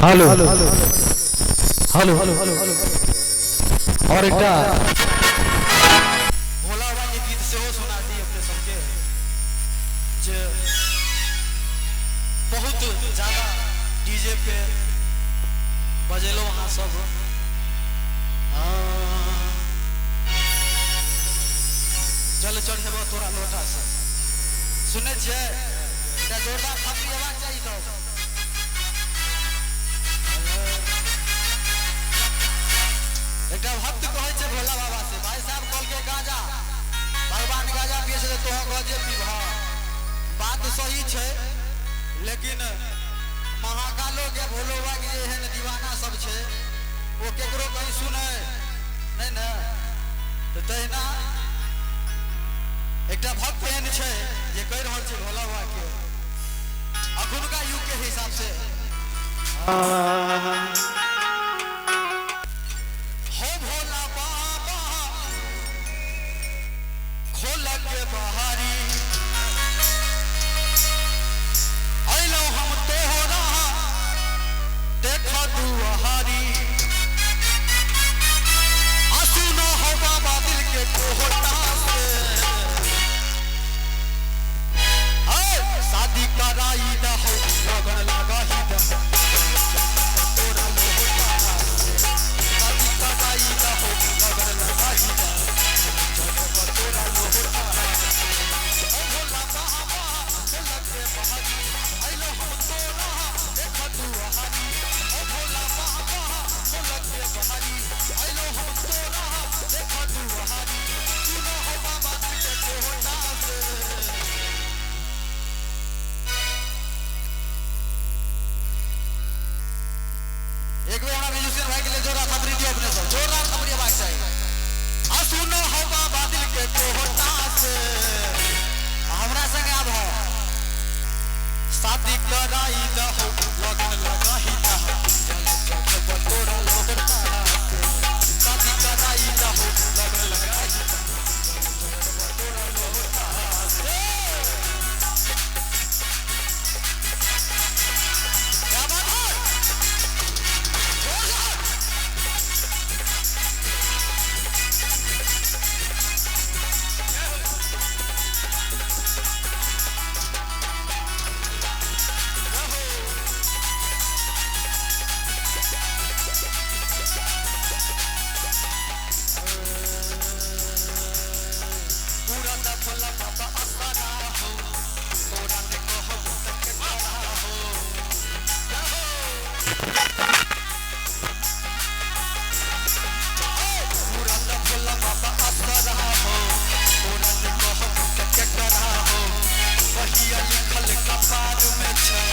Hello hello और एकटा भोला बाबा के गीत सेहो सुना दी अपने सबके, जे बहुत ज्यादा डीजे पे बजेलो अहाँ सब। हाँ। जल चढ़ेबो तोरा लोटा से, सुनै छियै? एकटा जोरदार थपड़ी हेबाक चाही। तो एकटा भक्त कहै छै भोला बाबा से, भाई साहब कहलकै गांजा, भगवान गांजा पिए छै तऽ तोहर गजे पीबह। बात सही छै, लेकिन महाकालो के भोलो बाबा के जे एहन दीवाना सब छै ओ केकरो कहीं सुनै नहि ने। तऽ तहिना एकटा भक्त एहन छै जे कहि रहल छै भोला बाबा के अखुनका युग के हिसाब से। हो भोला बाबा खोल के बहारी, अइलौं हम तोहरा देख दुआरी, आ सुनो हो बाबा दिल के कोहटा से, ऐ शादी कराई दहो लगन लगाही दहो तोरा लोटा से, शादी कराई दहो लगन लगाही दहो तोरा लोटा से। ओ भोला बाबा खोल के बहारी, अइलो हम तोरा देख दुआरी, ओ भोला बाबा खोल के बहारी, अइलो हम तोरा देख दुआरी, सुनो हो बाबा दिल के कोहटा से। एक बेर हमरा म्यूजिशियन भाई के लिए जोरदार थपड़ी दियो अपने सब, जोरदार थपड़ी हेबाक चाही। आ सुनो हो बाबा दिल के कोहटा से, हमरा संगे आब हो, शादी कराई दहो लगन लगाही दहो जल चढ़ब तोरा लोटा से, शादी कराई दहो लगन लगाही दहो जल चढ़ब तोरा लोटा से। क्या बात है? जोरदार। पूरा दा भोला बाबा असरा हो, तोरा ने कहब त केकरा हो। पूरा दा भोला बाबा असरा हो, तोरा ने कहब त केकरा हो, बहिया लिखल कपार में छै,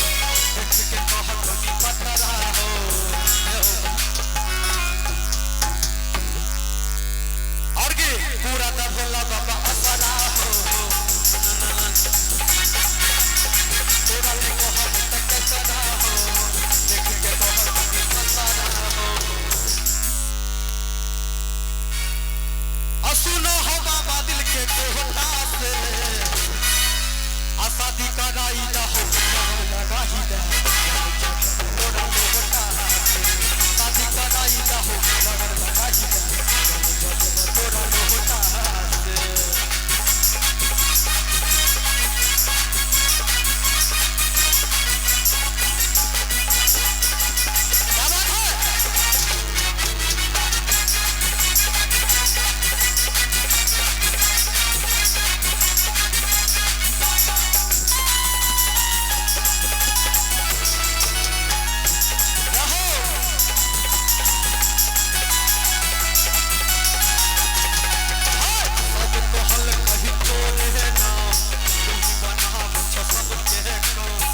देख के कहब नी पतरा हो। और की पूरा दा भोला बाबा असरा हो, तोरा ने कहब त केकरा हो, देख के कहब नी पतरा हो। आ सुनो हो बाबा दिल के कोहटा से, आ शादी कराई दहो लगन लगाही दहो तोरा लोटा से, शादी कराई दहो लगन लगाही दहो तोरा लोटा से। क्या बात है? रहो। सब कहल कही तोरे नाम, तू ही बनाव छ सबके काम।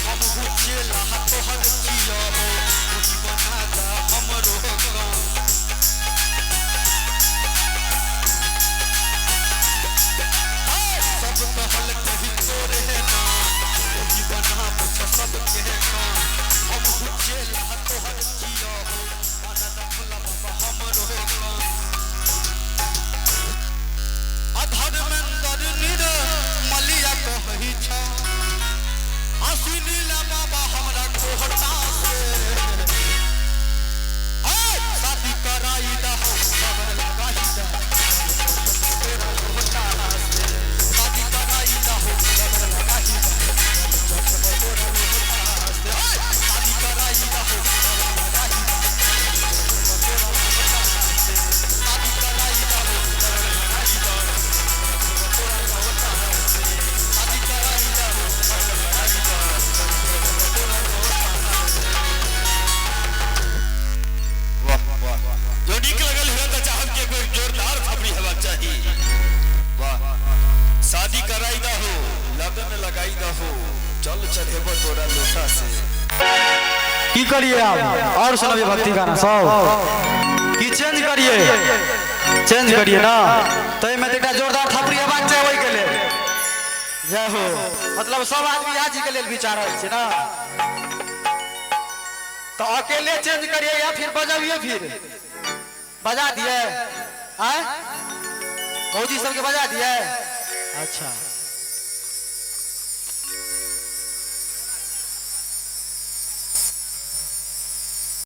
हमहू चेला तोहर चिया हो, तू ही बना दा हमरो काम। सब कहल कही तोरे नाम, तू ही बनाव छ सबके काम। हमहू चेला तोहर चिया हो, बना दा भोला बाबा हमरो काम। अधर्मेंद्र निर मलिया। शादी कराई दा हो, लगन लगाई दा हो, चल चढ़ेबो तोरा लोटा से। की करिए आप और सुनबिए भक्ति गाना सब की चेंज करिए, चेंज करिए ना। तो एहिमे तऽ एकटा जोरदार थपड़ी हेबाक चाही ओहिके लेल। जय हो। मतलब सब आदमी आज के लेल विचार रहल छै ना। तो अकेले चेंज करिए या फिर बजाबिए, फिर बजा दिए आय भौजी सबके बजा दिए। अच्छा।